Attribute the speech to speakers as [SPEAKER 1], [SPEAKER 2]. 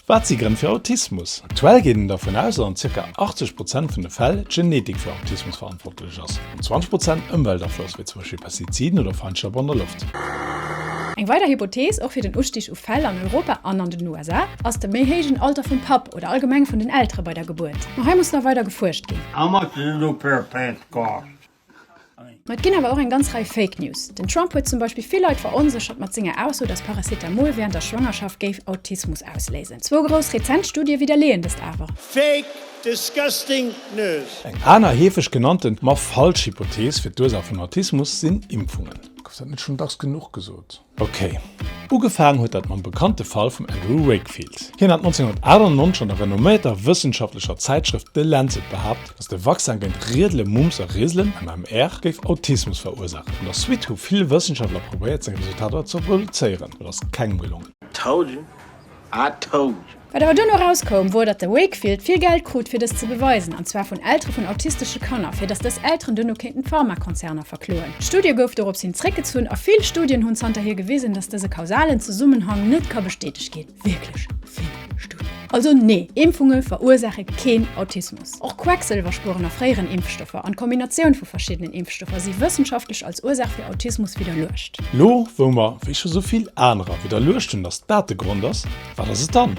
[SPEAKER 1] Wat si Grënn fir Autismus? Aktuell geet een dervun aus, datt an zirka 80 Prozent vun de Fäll d'Genetik fir Autismus verantwortlech ass, ronn 20 Prozent Ëmweltafloss, wéi zum Beispill Pestiziden oder Feinstaub an der Loft.
[SPEAKER 2] Eng weider Hypothees, och fir den Ustig u Fäll an Europa an an den USA, ass de méi héijen Alter vum Papp oder allgemeng vun den Eltere bei der Gebuert. Ma hei muss nach weider gefuerscht ginn.
[SPEAKER 3] How much does a new pair of pants cost?
[SPEAKER 2] Ma et ginn awer och eng ganz Rei Fake News. Den Trump huet zum Beispill vill Leit veronséchert mat senger Ausso, dass Paracetamol wärend der Schwangerschaft géif Autismus ausléisen. Zwou grouss rezent Studie widderleeën dëst awer.
[SPEAKER 3] Fake, disgusting news.
[SPEAKER 1] Eng aner heefeg genannten, ma falsch Hypothees fir d'Ursaach vun Autismus sinn Impfungen. Gouf dat net schonn dacks genuch gesot? Ok. Ugefaang huet dat mam bekannte Fall vum Andrew Wakefield. Hien hat 1998 an der renomméierter wëssenschaftlecher Zäitschrëft The Lancet behaapt, datt de Vaccin géint Riedele, Mumps a Riselen, MMR, géif Autismus verursaachen. An der Suite hu vill Wëssenschaftler probéiert seng Resultater ze reproduzéieren. Dat ass kengem gelongen.
[SPEAKER 3] Told you. I told you.
[SPEAKER 2] Wat awer duerno erauskoum, wor, datt de Wakefield vill Geld krut fir dëst ze beweisen, an zwar vun Eltere vun autistesche Kanner, fir datt dës Elteren duerno kéinten d'Pharmakonzerner verkloen. D'Studie gouf dorops hin zréckgezunn a vill Studien hunn zanterhier gewisen, datt dëse kausalen Zesummenhang net ka bestätegt ginn. Wierklech vill Studien. Also nee, Impfunge verursaache keen Autismus. Och Quecksëlwerspueren a fréieren Impfstoffer an d'Kombinatioun vu verschiddenen Impfstoffer si wëssenschaftlech als Ursaach fir Autismus widderluecht.
[SPEAKER 1] Lo wou mer, wéi scho sou vill anerer, widderluecht hunn, datt dat de Grond ass, Wat ass et dann?